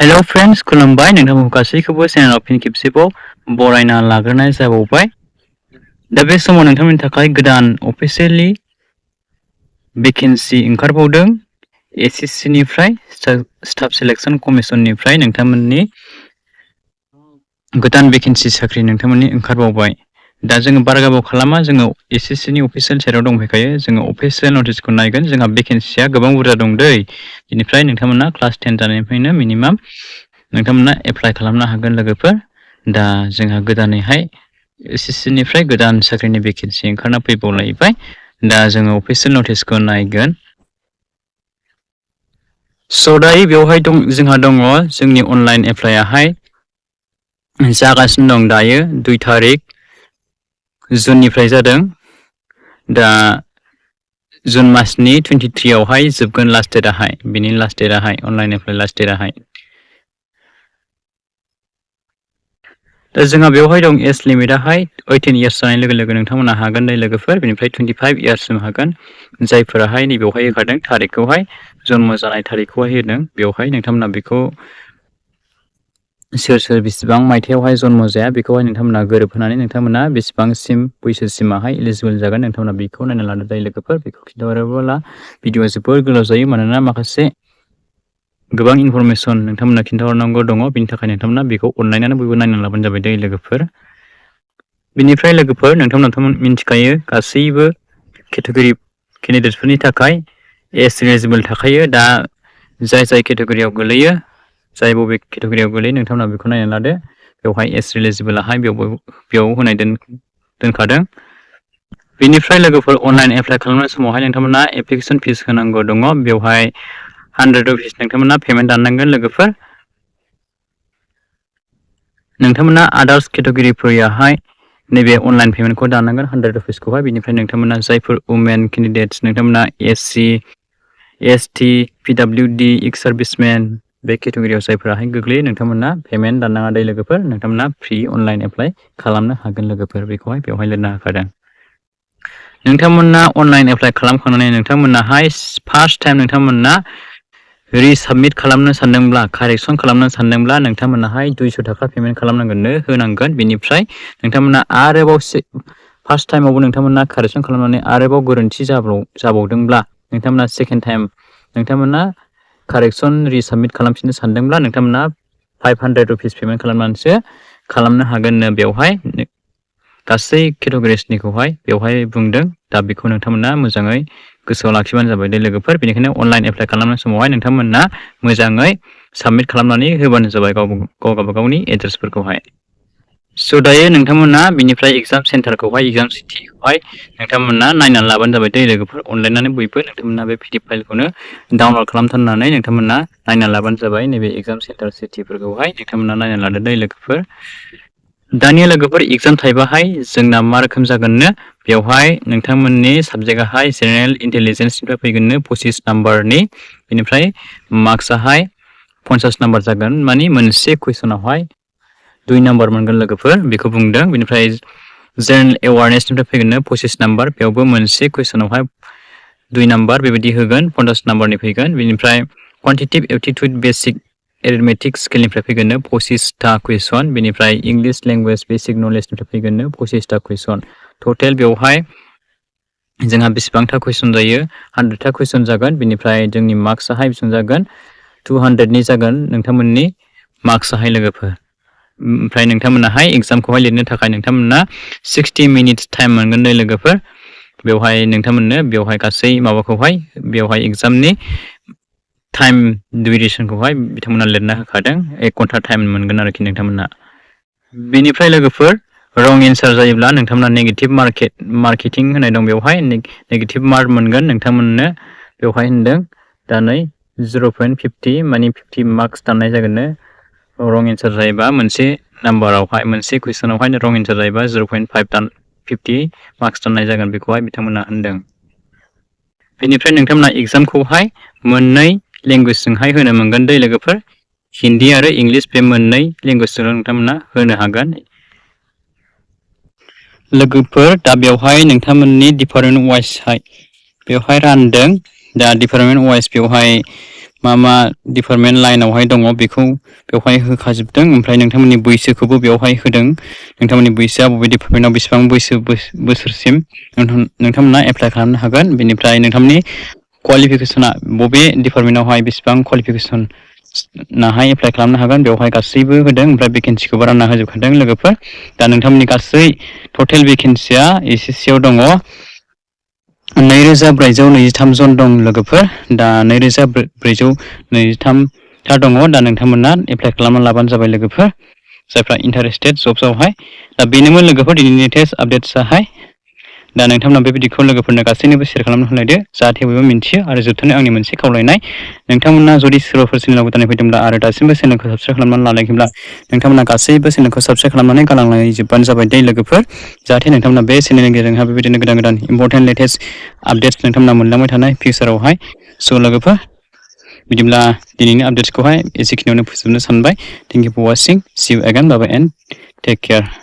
Hello friends, खुलुमबाय नोंथांमोन गासैखौबो चेनेलाव फिन खेबसेबाव बरायना लाग्रोनाय जाबावबाय। दा बे समाव नोंथांमोननि थाखाय गोदान अफिशियेलि भेकेन्सि ओंखारबावदों SSC निफ्राय स्टाफ सिलेक्शन कमिशननिफ्राय नोंथांमोननि गोदान भेकेन्सि साख्रि नोंथांमोननि ओंखारबावबाय। दा जोङो बारा गोबाव खालामा, जोङो SSC नि अफिशियेल साइटआव दंफैखायो, जोङो अफिशियेल नटिसखौ नायगोन। जोंहा भेकेन्सिया गोबां बुरजा दं दै, बेनिफ्राय नोंथांमोना क्लास 10 जानायनिफ्रायनो मिनिमाम नोंथांमोना एप्लाइ खालामनो हागोन लोगोफोर। दा जोंहा गोदानैहाय SSC निफ्राय गोदान साख्रिनि भेकेन्सि ओंखारना फैबावलायबाय। दा जोङो अफिशियेल नटिसखौ नायगोन। स' दायो बेवहाय जोंहा दङ जोंनि अनलाइन एप्लाइआहाय जागासिनो दं। दायो 2 तारिख जुननिफ्राय जादों। दा जुन मासनि 23 आवहाय जोबगोन लास्ट डेटआहाय, बेनि लास्ट डेटआहाय अनलाइन एप्लाइ लास्ट डेटआहाय। दा जोंहा बेवहाय दं एज लिमिटआहाय 18 इयार्स जानाय लोगो लोगो नोंथांमोना हागोन दै लोगोफोर। बेनिफ्राय 25 इयार्ससिम हागोन जायफोराहाय नैबेवहाय होखादों थारिखखौहाय, जन्म जानाय थारिखखौहाय होदों बेवहाय नोंथांमोना बेखौ सोर बेसेबां मायथाइयावहाय जन्म जाया बेखौहाय नोंथांमोना गोरोबहोनानै नोंथांमोना बेसेबांसिम बैसोसिमाहाय एलिजिबल जागोन नोंथांमोना बेखौ नायना लानो दै लोगोफोर। बेखौ खिन्थाहरोब्ला भिडिअआ जोबोर गोलाव जायो, मानोना माखासे गोबां इनफरमेसन नोंथांमोना खिन्थाहरनांगौ दङ। बेनि थाखाय नोंथांमोना बेखौ अनलाइनानो बयबो नायना लाबानो जाबाय दै लोगोफोर। बेनिफ्राय लोगोफोर नोंथांमोना मिन्थिखायो गासैबो केटेगरि केन्डिडेटसफोरनि थाखाय एज एलिजिबल थाखायो। दा जाय केटेगरियाव गोलैयो, जाय बबे केटेगरियाव गोलैयो नोंथांमोना बेखौ नायना लादो। बेवहाय एज एलिजिबलाहाय बेयाव होनाय दोनखादों। बेनिफ्राय लोगोफोर अनलाइन एप्लाइ खालामनाय समावहाय नोंथांमोना एप्लिकेसन फिस होनांगौ दङ। बेवहाय 100 रुपिस नोंथांमोना पेमेन्ट दाननांगोन लोगोफोर। नोंथांमोना आदार्स केटेगरिफोराहाय नैबे अनलाइन पेमेन्टखौ दाननांगोन 100 रुपिसखौहाय। बेनिफ्राय नोंथांमोना जायफोर वुमेन केन्डिडेट्स नोंथांमोना SC, ST, PWD, एक्स सार्भिसमेन बे केटेगरियाव जायफोराहाय गोग्लैयो नोंथांमोना पेमेन्ट दाननाङा दै लोगोफोर। नोंथांमोना फ्रि अनलाइन एप्लाइ खालामनो हागोन लोगोफोर। बेखौहाय बेवहाय लिरना होखादों। नोंथांमोना अनलाइन एप्लाइ खालामखांनानै नोंथांमोनाहाय फार्स्ट टाइम नोंथांमोना रिसाबमिट खालामनो सानदोंब्ला, कारेक्सन खालामनो सानदोंब्ला नोंथांमोनाहाय 200 थाखा पेमेन्ट होनांगोन। बेनिफ्राय नोंथांमोना आरोबाव फार्स्ट टाइमावबो नोंथांमोना कारेक्सन खालामनानै आरोबाव गोरोन्थि जाबावदोंब्ला नोंथांमोना सेकेन्ड टाइम नोंथांमोना कारेक्सन रिसाबमिट खालामफिननो सानदोंब्ला नोंथांमोना 500 रुपिस पेमेन्ट खालामनानैसो खालामनो हागोननो। बेवहाय गासै केटेगरिसनिखौहाय बेवहाय बुंदों। दा बेखौ नोंथांमोना मोजाङै गोसोआव लाखिबानो जाबाय दै लोगोफोर। बेनिखायनो अनलाइन एप्लाइ खालामनाय समावहाय नोंथांमोना मोजाङै साबमिट खालामनानै होबानो जाबाय गावबागावनि एड्रेसफोरखौहाय। स' दायो नोंथांमोना बेनिफ्राय एग्जाम सेन्टारखौहाय, एग्जाम सिटिखौहाय नोंथांमोना नायनानै लाबानो जाबाय दै लोगोफोर। अनलाइनानो बयबो नोंथांमोना बे PDF फाइलखौनो डाउनलड खालामथारनानै नोंथांमोना नायना लाबानो जाबाय। नैबे एग्जाम सेन्टार सिटिफोरखौहाय नोंथांमोना नायना लादो दै लोगोफोर। दानिया लोगोफोर एग्जाम टाइपआहाय जोंना मा रोखोम जागोननो, बेवहाय नोंथांमोननि साबजेक्टआहाय जेनेरेल इन्टेलिजेन्सनिफ्राय फैगोननो 25 नाम्बारनि। बेनिफ्राय मार्क्सआहाय 50 नाम्बार जागोन, मानि मोनसे कुइसनावहाय 2 नाम्बार मोनगोन लोगोफोर, बेखौ बुंदों। बेनिफ्राय जेनेरेल एवारनेसनिफ्राय फैगोननो 25 नाम्बार, बेयावबो मोनसे कुइसनावहाय 2 नाम्बार बेबायदि होगोन, 50 नाम्बारनि फैगोन। बेनिफ्राय क्वान्टिटिभ एप्टिट्युड बेसिक एरिथमेटिक स्किलनिफ्राय फैगोननो 25टा कुइसन। बेनिफ्राय इंलिश लेंगुवेज बेसिक नलेजनिफ्राय फैगोननो 25टा कुइसन। टटेल बेवहाय जोंहा बेसेबांथा कुइसन जायो, 100टा कुइसन जागोन। बेनिफ्राय जोंनि मार्क्सआहाय बेसेबां जागोन, 200नि जागोन नोंथांमोननि मार्क्सआहाय लोगोफोर। ओमफ्राय नोंथांमोनाहाय एग्जामखौहाय लिरनो थाखाय नोंथांमोना 60 मिनिट्स टाइम मोनगोन दै लोगोफोर। बेवहाय नोंथांमोननो बेवहाय गासै माबाखौहाय बेवहाय एग्जामनि टाइम डिउरेसनखौहाय बिथांमोना लिरना होखादों। 1 घन्टा टाइम मोनगोन आरोखि नोंथांमोना। बेनिफ्राय लोगोफोर रं एन्सार जायोब्ला नोंथांमोना नेगेटिभ मार्केटिं होनाय दं, बेवहाय नेगेटिभ मार्क मोनगोन नोंथांमोननो। बेवहाय होनदों दा नै 0.50 मानि 50 मार्क्स दाननाय जागोननो। रं एन्सार जायोबा मोनसे नाम्बारावहाय, मोनसे कुइसनावहाय रं एन्सार जायोबा 0.50 मार्क्स दाननाय जागोन, बेखौहाय बिथांमोना होनदों। बेनिफ्राय नोंथांमोना एग्जामखौहाय मोननै लेंगुवेजजोंहाय होनो मोनगोन दै लोगोफोर। हिन्दी आरो इंलिश बे मोननै लेंगुवेजजों नोंथांमोना होनो हागोन लोगोफोर। दा बेवहाय नोंथांमोननि डिपार्टमेन्ट वाइजहाय बेवहाय रानदों। दा डिपार्टमेन्ट वाइज बेवहाय मा मा डिपार्टमेन्ट लाइनावहाय दङ बेखौ बेवहाय होखाजोबदों। ओमफ्राय नोंथांमोननि बैसोखौबो बेवहाय होदों। नोंथांमोननि बैसोआ बबे डिपार्टमेन्टआव बेसेबां बोसोरसिम नोंथांमोना एप्लाइ खालामनो हागोन। बेनिफ्राय नोंथांमोननि क्वालिफिकेसना बबे डिपार्टमेन्टआवहाय बेसेबां क्वालिफिकेसन नाहाय एप्लाइ खालामनो हागोन बेवहाय गासैबो होदों। ओमफ्राय भेकेन्सिखौबो रानना होजोबखादों लोगोफोर। दा नोंथांमोननि गासै टटेल भेकेन्सिया SSC आव दङ 2423 जन दं लोगोफोर। दा 2423 था दङ। दा नोंथांमोना एप्लाइ खालामना लाबानो जाबाय लोगोफोर, जायफ्रा इन्टारेस्टेड जब्सआवहाय। दा बेनोमोन लोगोफोर दिनैनि टेस्ट आपडेट्सआहाय। दा नोंथांमोना बे भिडिअखौ लोगोफोरनो गासैनोबो शेयार खालामना होलायदो, जाहाथे बयबो मिन्थियो। आरो जोबथारनायाव आंनि मोनसे खावलायनाय, नोंथांमोना जुदि सोरबाफोर चेनेलाव गोदानै फैदोंब्ला आरो दासिमबो चेनेलखौ साबस्क्राइब खालामनानै लानायखैब्ला नोंथांमोना गासैबो चेनेलखौ साबस्क्राइब खालामनानै गालांनानै जोबबानो जाबाय दे लोगोफोर, जाहाथे नोंथांमोना बे चेनेलनि गेजेरजोंहाय बेबायदिनो गोदान गोदान इम्पर्टेन्ट लेटेस्ट आपडेट्स नोंथांमोना मोनलांबाय थानाय फिउचारावहाय। स' लोगोफोर बिदिब्ला दिनैनि आपडेट्सखौहाय एसेखिनियावनो फोजोबनो सानबाय। Thank you for watching, see you again, bye bye and take care.